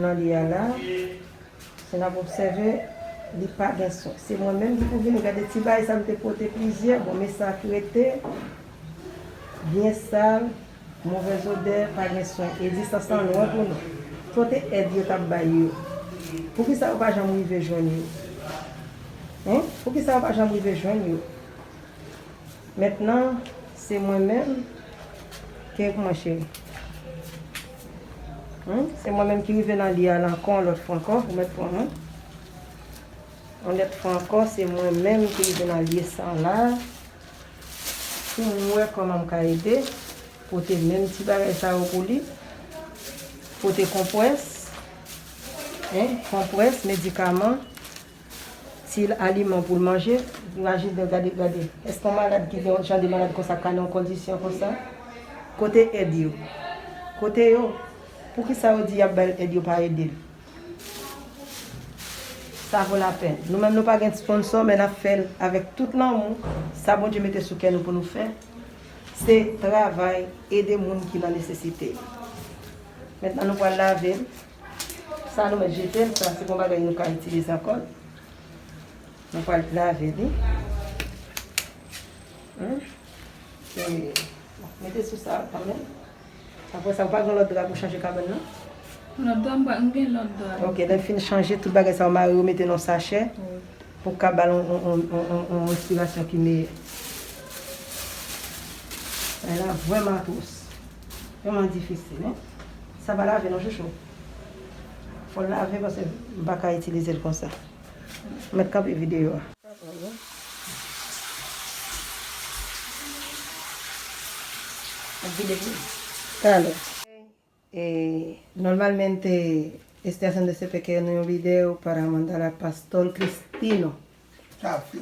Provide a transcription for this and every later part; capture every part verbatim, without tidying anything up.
Nan li a la, si n ap obsève, li pa gen swen. Se mwen menm ki pou vini gade ti bagay sa m te pote plizyè. Bon, men sa k rete, byen sal, movèz odè, pa gen swen. Egzistans lan nwè pou nou. Kote èd yo t ap bay yo? Poukisa yo pa janm rive jwenn yo? Hein? Poukisa yo pa janm rive jwenn yo? Mentnan, se mwen menm ke, kòman, cheri? Hmm? Se mwen menm ki rive nan li a la ankò, yon lòt fwa ankò, ou mèt pran mwen. Yon lòt fwa ankò, se mwen menm ki rive nan li sa la. Pou m wè kòman m ka ede. Pote menm ti bagay sa yo pou li. Pote konprès. Hein? Konprès, medikaman. Ti aliman pou l manje. Imajine, gade, gade. Èske yon malad ki gen yon jan de malad konsa ka nan yon kondisyon konsa? Kote èd yo? Kote yo? Poukisa yo di y ap ba l èd, yo pa ede l? Sa vo lapèn. Nou menm, nou pa gen sponsò, men n ap fè l avèk tout lanmou. Sa Bondye mete sou kè nou pou nou fè, se travay, ede moun ki nan nesesite. Mentnan, nou pral lave l. Sa nou mèt jete l, sa se pa yon bagay nou ka itilize ankò. Nou pral lave li. Hmm? E, mete sou sa kanmenm. Apre sa, ou pa gen lòt dra pou chanje kabann nan? Lòt dra, m pa, m gen lòt dra. Ok, lè n fin chanje, tout bagay sa yo mare, yo mete nan sachè. Wi. Pou ka ba l yon, yon, yon, yon, yon, yon respirasyon ki meyè. Sa la vrèman atwòs. Vrèman difisil, hein? Sa pa lave non, chouchou. Fò l lave paske m pa ka itilize l konsa. M mèt kanpe videyo a. Ap vide pou ou. Talè. Eh, normalmente, este haciendo este pequeño video para mandar al pastor Cristino. Tapia.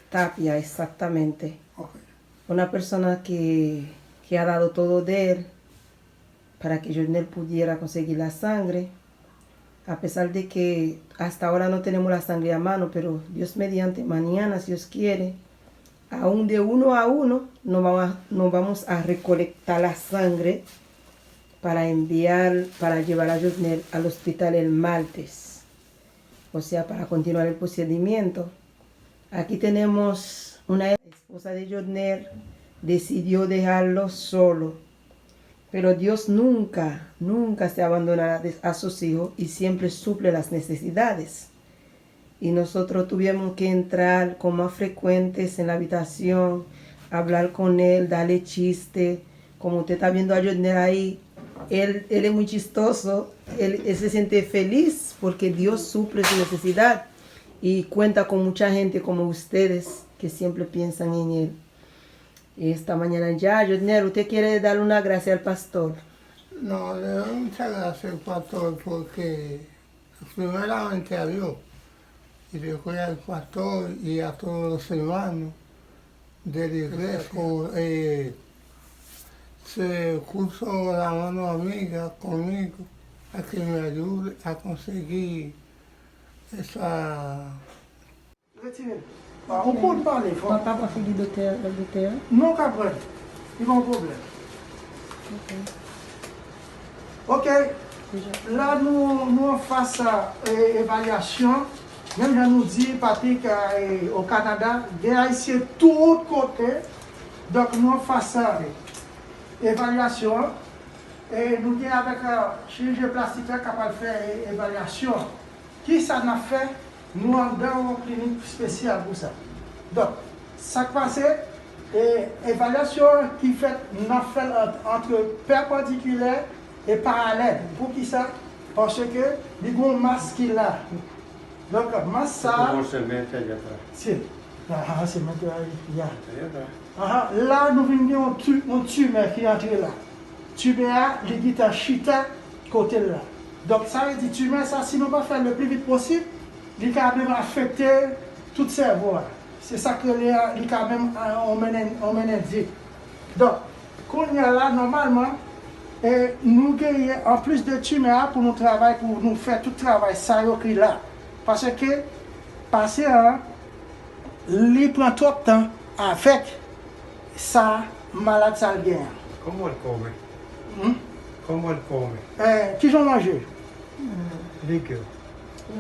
Tapia, exactamente. Ok. Una persona que, que ha dado todo de él para que Jonel pudiera conseguir la sangre, a pesar de que hasta ahora no tenemos la sangre a mano, pero Dios mediante, mañana, si Dios quiere, aún de uno a uno, nos vamos a, nos vamos a recolectar la sangre para enviar, para llevar a Josnel al hospital el martes. O sea, para continuar el procedimiento. Aquí tenemos una esposa de Josnel, decidió dejarlo solo. Pero Dios nunca, nunca se abandona a sus hijos y siempre suple las necesidades. Y nosotros tuvimos que entrar con más frecuentes en la habitación, hablar con él, darle chiste. Como usted está viendo a Josnel ahí, él, él es muy chistoso, él, él se siente feliz porque Dios suple su necesidad y cuenta con mucha gente como ustedes que siempre piensan en él. Esta mañana ya, Josnel, ¿usted quiere dar una gracia al pastor? No, le doy muchas gracias al pastor porque primeramente a Dios y después al pastor y a todos los hermanos de la iglesia. Eh, se puso la mano amiga conmigo a que me ayude a conseguir esa Retire l. Ou konn pale fò. Papa pa figi doktè a, doktè a? Non, w ka pran l. Li pa yon pwoblèm. Ok. Ok. La, nou, nou anfas, e, evalyasyon. Menm jan nou di, Patrick, e, o Kanada, gen Ayisyen tout kote. Donk, nou anfas, e, evalyasyon an. E nou gen avèk, e, chirijyen plastik la k ap al fè, e, evalyasyon an. Kisa n ap fè? Nou anndan yon klinik espesyal pou sa. Donk, sa k pase, e, evalyasyon ki fèt, n ap fè l ant, ant pèpandikilè e paralèl. Poukisa? Paske li gen yon mas ki la. Donk, mas sa a, se, ah, se mentè a, ya. Aha, la, nou vin gen yon ti-, yon timè ki antre la. Timè a, li gentan chita kote l la. Donk, sa vle di, timè sa, si nou pa fè l le pli vit posib, li ka menm afekte tout sèvo a. Se sa k rele a, li ka menm, a, on mennen-, on menenjit. Donk, kounye a la, nòmalman, e, nou genyen, anplis de timè a, pou nou travay, pou nou fè tout travay sa yo ki la. Paske, pasyan an, li pran twòp tan avèk sa malad sa l gen an. ¿Cómo él come? Hmm? ¿Cómo él come? Eh, kijan w manje? Líquido.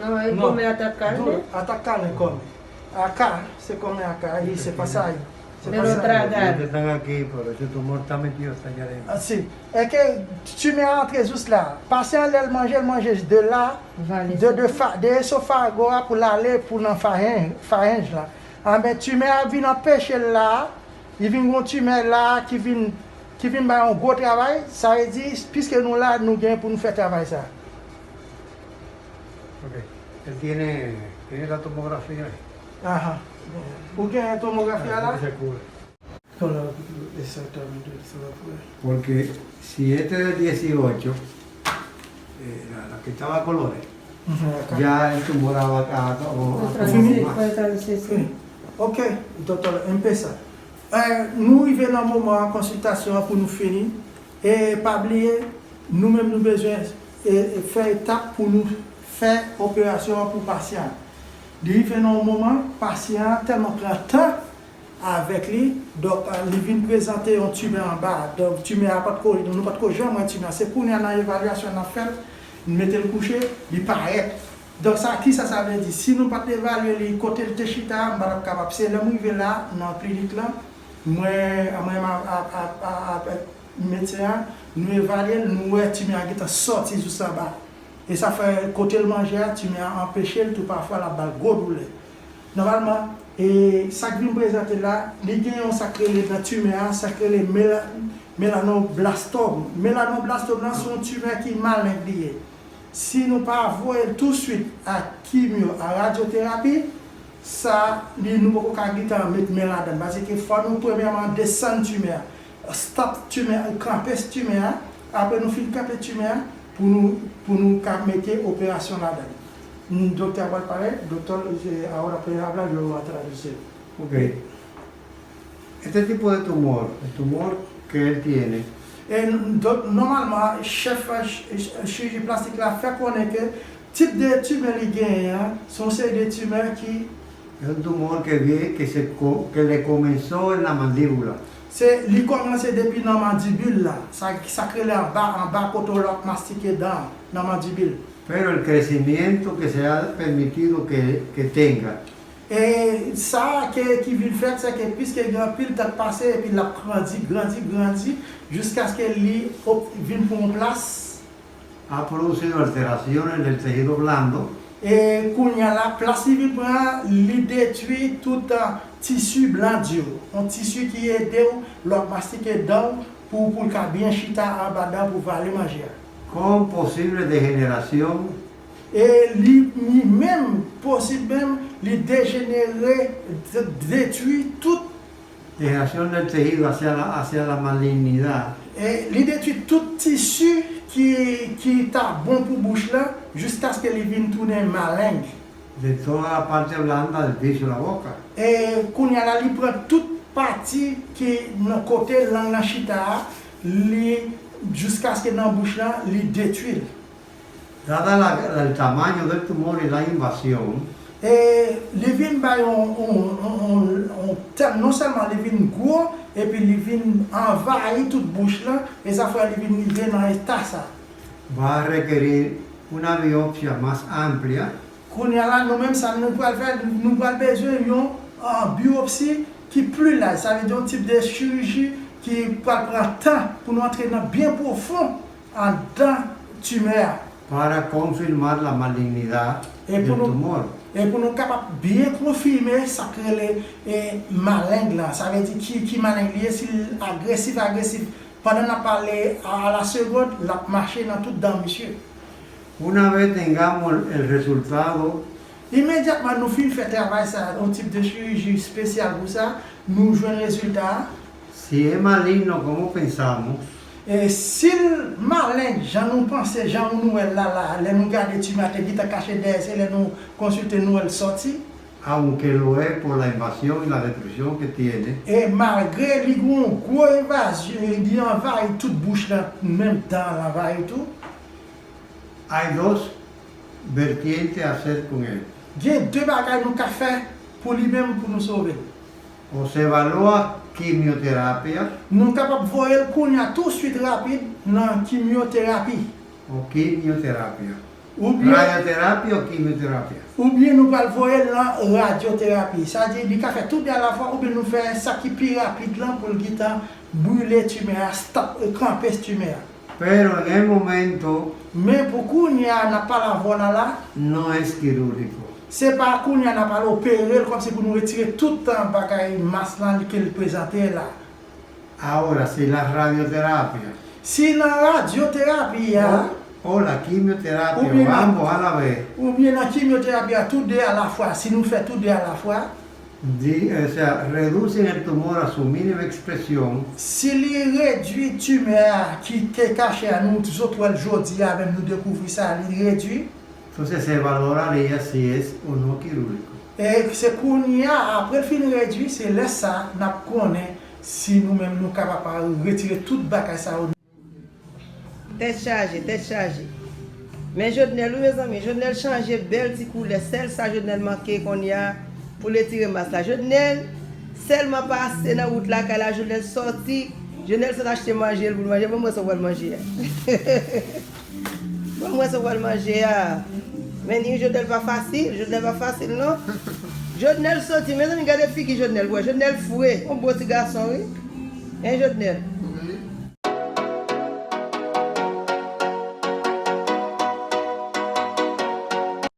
No, el come hasta carne. Hasta carne come. Acá se come acá y se pasa ahí. Se Pero pasa ahí. tragar. Ellos están aquí, pero ese tumor está metido hasta allá adentro. Ah, si. E ke timè a antre jis la. Pasyan lè l manje, l manje de la, Vale. de, de, fa, de esofago a pou l ale pou nan farenj, farenj la. Anben timè a vin anpeche l la, li vin gon timè la ki vin ki vin bay yon gwo travay, sa vle di, piske nou la, nou gen pou nou fè travay sa. Ok. Él tiene, tiene la tomografía ahí. Aha. Ou gen tomografi a la? Ahí se cubre. Con la, exactamente, eso va a poder. Porque si este del dieciocho, eh, la, la que estaba a colores, Mhm, acá. ya el tumor a, a, a, a Fue tomado transmisible, más. fue transmisible. Sí. Ok, doktè, empieza. Eh, nou rive nan moman konsiltasyon an pou nou fini. E pa bliye, nou menm nou bezwen e, e fè etap pou nou fè operasyon an pou pasyan an. Li rive nan yon moman, pasyan an tèlman pran tan avèk li, donk, eh, li vin prezante yon timè anba. Donk, timè a pa t ko, nou pa t ko janm wè timè a. Se kounye a nan evalyasyon n ap fè l, n mete l kouche, li parèt. Donk, sa, kisa sa vle di? Si nou pa t evalye li kote l te chita a, m pa t ap kapab. Se lè m rive la, nan klinik lan, mwen, mwen, a, a, a, a, medsen an, nou evalye l, nou wè timè a gentan sòti jis anba. E sa fè kote l manje a, timè a anpeche l tou, pafwa l ap ba l gwo doulè. Nòmalman, e sa k vin prezante la, li gen yon sa k rele nan timè a, sa k rele mela, melanoblastom. Melanoblastom lan se yon timè ki maleng li ye. Si nou pa voye l touswit a kimyo, a radyoterapi, sa, li, nou poko ka gentan met men ladan l. Paske fò nou premyèman desann timè a, stop timè a, kanpe timè a, apre nou fin kanpe timè a, pou nou, pou nou ka mete operasyon ladan l. Mm, doktè a pral pale, doctor, eh, ahora puede hablar, yo lo voy a traducir. Ok. Este tipo de tumor, el tumor que él tiene, E, donk, nòmalman, chèf, eh, ch-, ch-, chiriji plastik la fè konnen ke tip de timè li genyen an, se yon seri de timè ki es un tumor que, vie- que, se, co- que le comenzó en la mandíbula, se, li kòmanse depi nan mandibil la, sa, sa k rele anba, anba kote w ap mastike dan, nan mandibil. Pero el crecimiento que se ha permitido que, que tenga, E sa ke, ki vin fèt, se ke piske gen anpil tan k pase, epi l ap grandi, grandi, grandi, jiskaske li op- vin pran yon plas. Ha producido alteraciones del tejido blando, E kounye a la, plas li vin pran, li detwi tout, ah, tisi blan di yo. Yon tisi ki ede w lè w ap mastike dan w pou, pou l ka byen chita anba dan pou vale manje a. Con posible degeneración E li, li menm, posib menm, li dejenere, de- detwi tout, degeneración del tejido hacia la, hacia la malignidad. E li detwi tout tisi ki, ki ta bon pou bouch lan, jiskaske li vin tounen maleng. De toda la parte blanda del viso de la boca. E kounye a la, li pran tout pati ki nan kote lang lan chita a, li, jiskaske nan bouch lan, li detwi l. Dada la, la- el tamaño del tumor y la invasión, E li vin bay yon, yon, yon, yon, yon tèl, non sèlman li vin gwo, epi li vin anvayi tout bouch lan, e sa fè li vin rive nan eta sa. Va a requerir una biopsia más amplia. Kounye a la, nou menm sa nou pral fè, nou pral bezwen yon, ah, biyopsi ki pli laj, sa vle di yon tip de chiriji ki pral pran tan pou nou antre nan byen pwofon andan timè a. Para confirmar la malignidad E del pou nou, tumor. E pou nou kapab byen konfime sa k rele, e, maleng lan, sa vle di ki, ki maleng li ye, si l agresif, agresif. Pandan n ap pale a, a la segonn, l ap mache nan tout dan misye. Una vez tengamos el resultado, Imedyatman nou fin fè travay sa, yon tip de chiriji espesyal pou sa, nou jwenn rezilta a. Si es maligno como pensamos, E si l maleng, jan nou panse, jan nou wè l la, la, lè nou gade timè a te gentan kache dèyè, se lè nou konsilte nou wè l sòti. Aunque lo es por la invasión y la destrucción que tiene, E malgre li gen yon gwo envazyon, li anvayi tout bouch lan, menm dan l anvayi tou. Hay dos vertientes a hacer con él. Gen de bagay nou ka fè pou li menm pou nou sove l. O se evalúa quimioterapia Nou kapab voye l kounye a touswit rapid nan kimyoterapi. o quimioterapia. Oubyen, radyoterapya ou kimyoterapya? Oubyen nou pral voye l nan radyoterapi. Sa di, li ka fè tout de alafwa, oubyen nou fè sa ki pi rapid lan pou l gentan brile timè a, stop, kanpe timè a. Pero en el momento, men pou kounye a, n ap pale avè w la la, no es quirúrgico. Se pa kounye a n ap al opere l kòmsi pou nou retire tout bagay mas lan ke l prezante la. Ahora, si la radioterapia, si nan radyoterapi a, o, o la quimioterapia, oubyen o nan, ambos a la vez, oubyen nan kimyoterapi a, tou de alafwa, si nou fè tou de alafwa, di, o sea, reducen el tumor a su mínima expresión, si li redui timè a ki te kache a, nou zòt wè l jodi a, menm nou dekouvri sa, li redui. Entonces se valoraría si es o no quirúrgico. E se kounye a, apre l fin redui, se lè sa n ap konnen si nou menm nou kapab retire tout bagay sa yo. Tèt chaje, tèt chaje. Men Jodnèl wi mezanmi, Jodnèl chanje bèl ti koulè. Sèl sa Jodnèl manke kounye a pou l retire mas la. Jodnèl sèlman pase nan wout lakay la, Jodnèl sòti, Jodnèl sot achte manje l pou l manje. Ban m wè sa w pral manje a. Ban m wè sa w pral manje a. Men ni Jodnèl pa fasil, Jodnèl pa fasil non. Jodnèl sòti, mezanmi, gade figi Jodnèl, wè, Jodnèl fre, yon bon ti gason wi. Hein, Jodnèl?